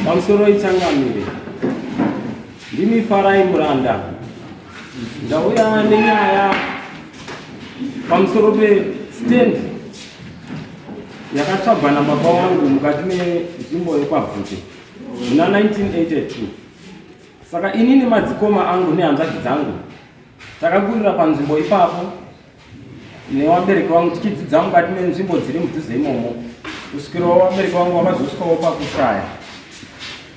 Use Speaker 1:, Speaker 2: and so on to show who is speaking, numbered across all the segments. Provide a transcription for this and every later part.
Speaker 1: Pamusoro ichangamire. Ndimi Farai Muranda. Ndauya nenyaya pamusoro pestand yakatsvagwa nababa wangu mukati menzvimbo yekwaBvute muna 1982. Saka ini nemadzikoma angu nehanzvadzi dzangu takakurira panzvimbo ipapo nevabereki vangu tichidzidza mukati menzvimbo dziri mudhuze imomo kusvikirawo vabereki vangu vakazosvikawo pakushaya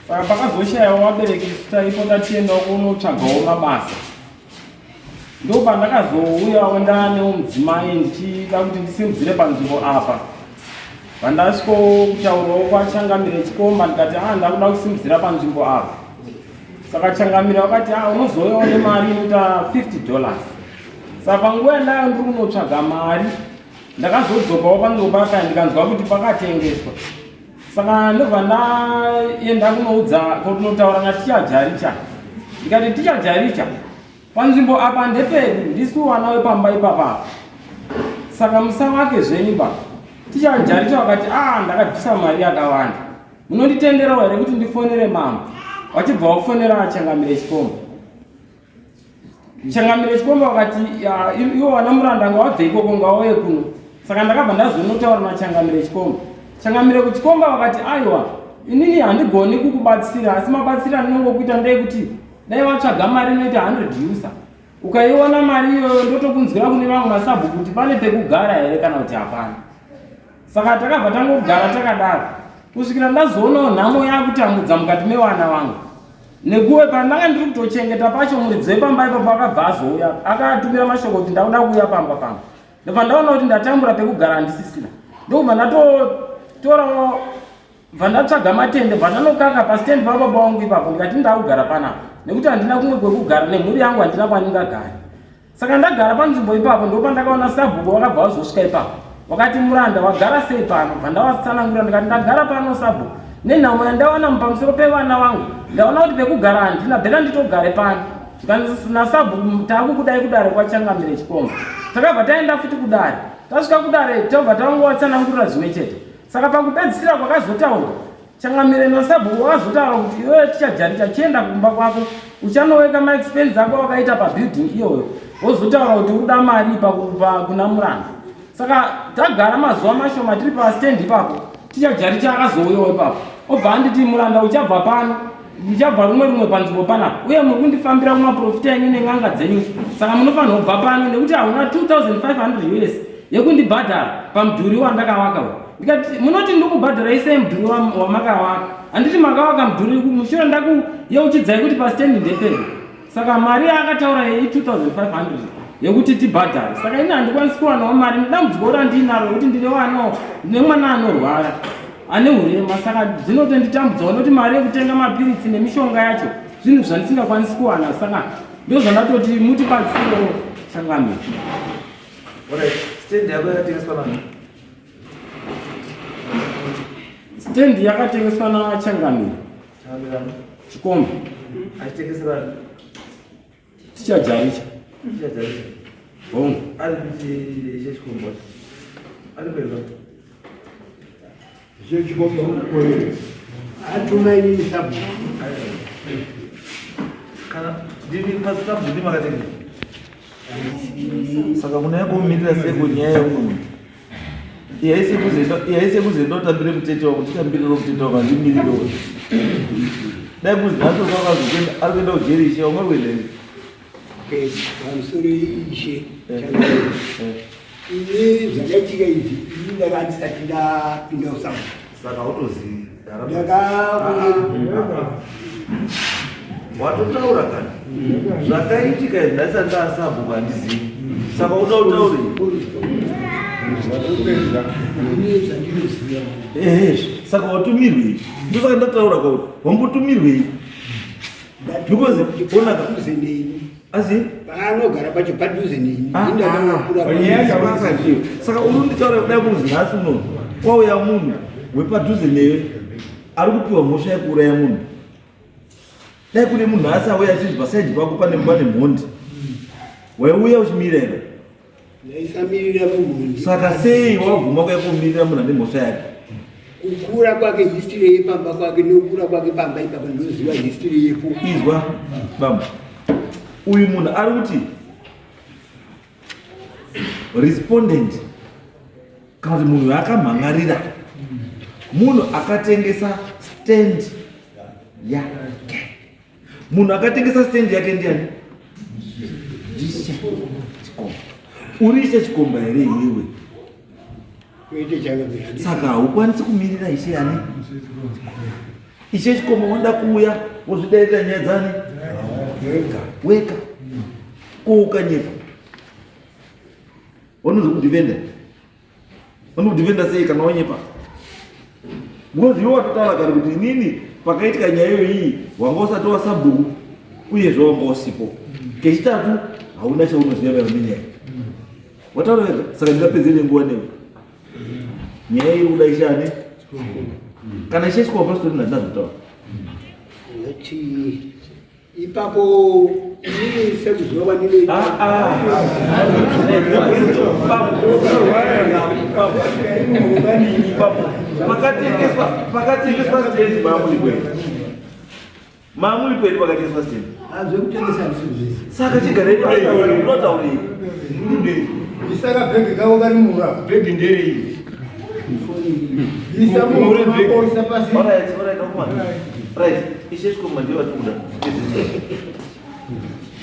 Speaker 1: saka pakazoshayawo vabereki isu taipota tiendawo kunotsvagawo mabasa ndopandakazouyawo ndaanewo mudzimai ndichida kuti ndisimudzire panzvimbo apa vandasvikawo kutaurawo kwachangamire chikomba ndikati a ah, ndakuda kusimudzira panzvimbo apa saka changamire vakati a ah, unozouyawo nemari inoita 50 dollars Saka panguva yandanga ndiri kunotsvaga mari ndakazodzokawo panzvimbo paka ndikanzwa kuti pakatengeswa. Saka ndobva ndaenda kunoudza kunotaura naticha Jaricha. Ndikati ticha Jaricha panzvimbo apa ndepedu ndisu vana wepamba ipapa. Saka musavake zvenyu ba. Ticha Jaricha vakati ah ndakabvisa mari yakawanda. Munonditenderawo here kuti ndifonere mama? Vachibva vafonera achangamire chikomba. Changamire Chikomba vakati ivo vana Muranda ngavabve ikoko ngavauye kuno. Saka ndakabva ndazonotaura naChangamire Chikomba. Changamire kuChikomba vakati aiwa inini handigoni kukubatsira asi mabatsira andinongokuita ndeyekuti dai watsvaga mari inoita 100 usa ukaiona mari iyoyo ndotokunzwira kune vamwe masabhuku kuti pane pekugara here kana kuti hapana. Saka takabva tangogara takadaro kusvikira ndazoonawo nhamo yakutambudza mukati mevana vangu. Nekuwe pandanga ndiri kutochengeta pacho muridzi wepamba ipapo akabva azouya akatumira mashoko kuti ndakuda kuuya pamba pamba. Ndobva ndaona kuti ndatambura pekugara handisisina. Ndokubva ndatotorawo bva ndatsvaga matende bva ndanokaka pastand pababa wangu ipapo ndikati ndakugara panapa nekuti handina kumwe kwekugara nemhuri yangu handina kwandingagare. Saka ndagara panzvimbo ipapo ndopandakaona sabhuku vakabva vazosvika ipapo vakati muranda wagara sei pano bva ndavatsanangura ndikati ndagara pano sabhuku nenhamo yandawana pamusoro pevana vangu ndaona kuti pekugara handina bheta nditogare pano zvikanzi nasabhuku taakukudai kudare kwachangamire chikomba takabva taenda futi kudare tasvika kudare tobva tangovatsanangurira zvimwe chete saka pakupedzisira kwakazotaurwa Changamire nasabhuku wakazotaura kuti iwewe tichajaricha chienda kumba kwako uchanoweka maexpense ako wakaita pabuilding iyoyo wozotaura kuti uda mari pakupa kuna muranda saka tagara mazuva mashoma tiri pastand ipapo tichajaricha akazouyawo ipapo obva anditi muranda uchabva pano ndichabva rumwe rumwe panzvimbo panapa uye muri kundifambira kumaprofita enyu nen'anga dzenyu saka munofanira kubva pano nekuti hauna 2500 us yekundibhadhara pamudhuri wandakavaka uyu ndikati munoti ndikubhadharai sei mudhuri wamakavaka handiti makavaka mudhuri mushure ndakuyeuchidzai kuti pastendi ndepedu saka mari yaakataura yei 2500 yekuti tibhadhare saka ini handikwanisi kuwanawo mari nedambudziko randinaro rekuti ndine wanawo ndine mwana anorwara ane urema saka zvinotonditambudzawo nekuti mari yekutenga mapiritsi nemishonga yacho zvinhu zvandisingakwanisi kuwana saka ndozvandatoti mutibatsirewo changamire
Speaker 2: Stand yako yakatengeswa nani?
Speaker 1: Stand yakatengeswa naChangamire.
Speaker 2: Changamire.
Speaker 1: Chikomba.
Speaker 2: Achitengesera ani?
Speaker 1: Tichajaricha.
Speaker 2: Tichajaricha.
Speaker 1: Hongu.
Speaker 2: Ari kuti chechikomba. Ari kuenda.
Speaker 3: Chechikomba kukorera. Atuma inini sabhuku.
Speaker 2: Kana ndini pasabhuku ndimi makatengesa. Saka munaya kumirira sei kunyaya yeumwe munhu? Iyaise kuzoenda utambire mutete wako, nditambiriro mutete wako, handimiriro. Dai kuzi nhasi wakazokuenda ari kuenda kujeri ishe, wamwe kuenda here?
Speaker 3: Pamusoro ishe. Ini zvakaitika izvi, ini ndanga ndisati ndapinda usamu.
Speaker 2: Saka hautozivi.
Speaker 3: Ndaka
Speaker 2: Watotaura kani. Zvakaitika izvi ndasati ndasabhuku handizivi. Saka uda utaure.
Speaker 3: Ini zvandinoziva.
Speaker 2: Ehe, saka watumirwei? Ndosaka ndataura kwauri. Wambotumirwei? Because ona
Speaker 3: padhuze neni.
Speaker 2: Asi
Speaker 3: paanogara pacho padhuze neni.
Speaker 2: Ah,
Speaker 3: Ndakakura.
Speaker 2: ah. Saka uri kunditaura kudai kunzi nhasi uno kwauya munhu wepadhuze newe ari kupiwa mhosva yekuuraya munhu. Dai kune munhu nhasi auya achinzi pasaidi pako pane pane mhondi. Waiuya uchimirira here?
Speaker 3: Ndaisamirira mumhondi.
Speaker 2: Saka sei wabvuma kuya kumirira munhu ane mhosva yake?
Speaker 3: Kukura kwake, history yepamba kwake nekukura kwake pamba ipapo, ndinoziva history yepo.
Speaker 2: Izwa bambo, uyu munhu ari kuti respondent kana kuti munhu akamhan'arira munhu akatengesa stand yake. Munhu akatengesa stand yake ndiani? Ndishe Chikomba. Uri Ishe Chikomba here iwewe?
Speaker 3: Kuite changamire.
Speaker 2: Saka haukwanisi kumirira ishe ani? Ishe Chikomba wanoda kuuya wozvidairira nyaya dzani
Speaker 3: Wega.
Speaker 2: Wega. Ko ukanyepa, vanozokudhivhenda. Vanokudhivhenda sei kana wanyepa? Because iwe watotaura kare kuti inini pakaitika nyaya iyoyi wanga usati wasabhuku, uyezve wanga usipo. Kechitatu, hauna chaunoziva maererano nenyaya wataura wega. Saka ndingapedzere nguva newe? Nyaya iri kuda ishe ani? Kana ishe Chikomba pasitori, ndandina zvotaura.
Speaker 3: Ngati ipapo inini sekuziva kwandinoita.
Speaker 2: Ah, ah. Ipapo pakatengeswa stand, maamuri kweri, maamuri kweri pakatengeswa stand.
Speaker 3: Zvekutengesa handisi zvese.
Speaker 2: Saka chigarei, unotaurei?
Speaker 4: Isaka bhegi kako kari mura.
Speaker 5: Bhegi nderei?
Speaker 4: Isa muhuro mako, isa pasi.
Speaker 2: Alright, akomana. Right, ishe Chikomba ndiye vatikuda.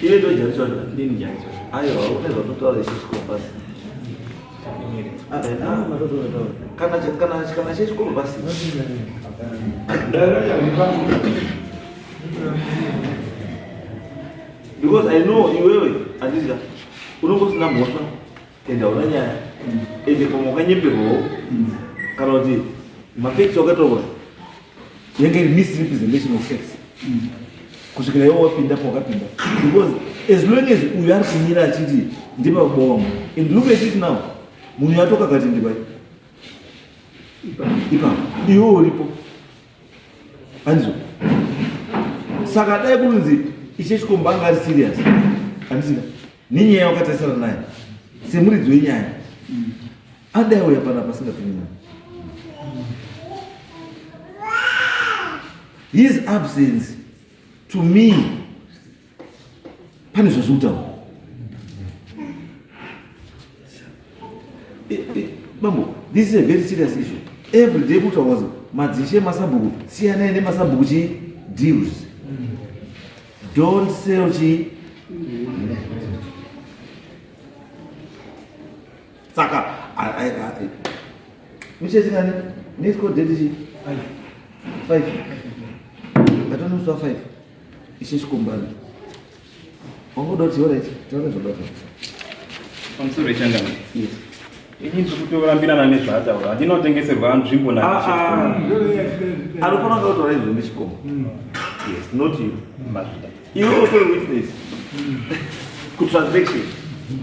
Speaker 2: Iye ndo jari wacho.
Speaker 1: Ndini jari wacho.
Speaker 2: Aiwa, une zvatotaura ishe Chikomba. Kana ishe Chikomba basi. Because I know iwewe handizika unonge usina mhosva ende hauna nyaya, ende pamwe wakanyeperwawo kana kuti mafacts wakatorwa yange iri misrepresentation of facts kusvikira iwe wapinda pawakapinda. Because as long as uyu ari kumira achiti ndibaba wangu, and look at it now, munhu yatoka kati ndibai ipapo, iwe uripo, handizvo? Saka dai kunzi ishe Chikomba anga ari serious, handisika nenyaya wakatarisana naye semuridzi wenyaya, adai uya pana pasingatumi munhu. His absence to me pane zvazviri kutaura. Bambo, this is a very serious issue. Every day kutaura kwazi madzishe, masabhuku, siyanai nemasabhuku chi deals. Don't sell chi. Saka muchechingani next court date chi? 5. Ngatonomusi wa 5 ishe Chikombani wangoda kuti alright, taura zvabatwa.
Speaker 1: Pamusoro wechangamire.
Speaker 2: Yes.
Speaker 1: Ini ndiri kutorambirana nezvaataura, handinotengeserwa nzvimbo.
Speaker 2: Ah, ah. Anofanira kunge kutaura izvo nechikomba, yes, not you.
Speaker 1: Mazvita.
Speaker 2: Iwe utori witness kutransaction,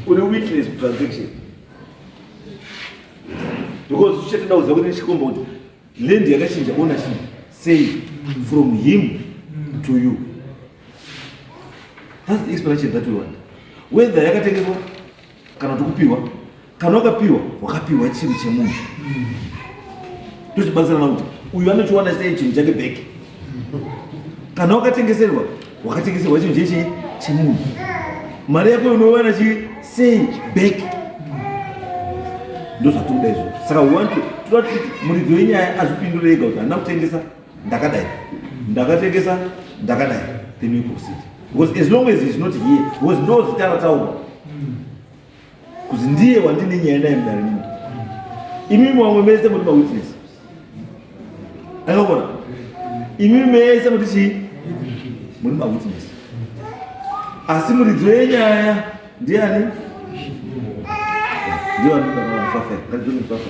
Speaker 2: uri witness kutransaction, because uchatoda kuziva kuti nechikomba kuti land yakachinja ownership sei from him to you. That's the explanation that we want, whether yakatengeswa kana kuti kupiwa. Kana wakapiwa, wakapiwa chinhu chemunhu, tochibatsirana kuti uyu anochiwana sei chinhu chake back. Kana wakatengeserwa, wakatengeserwa chinhu chechi chemunhu, mari yako unowana chi sei back? Ndo zvatinoda izvo. Saka we want to toda kuti muridzi wenyaya azvipindure ega kuti handina kutengesa, ndakadai, ndakatengesa, ndakadai, then we proceed. Because as long as he's not here, because ndo zita rataurwa kuti ndiye wandine nyaya naye mudare muno, imimi vamwe mese muri mawitness, akakona imimi mese muri chii? Muri mawitness, asi muridzi wenyaya ndiani? Ndiye wandinoda. Ngatidzore musi wa 5.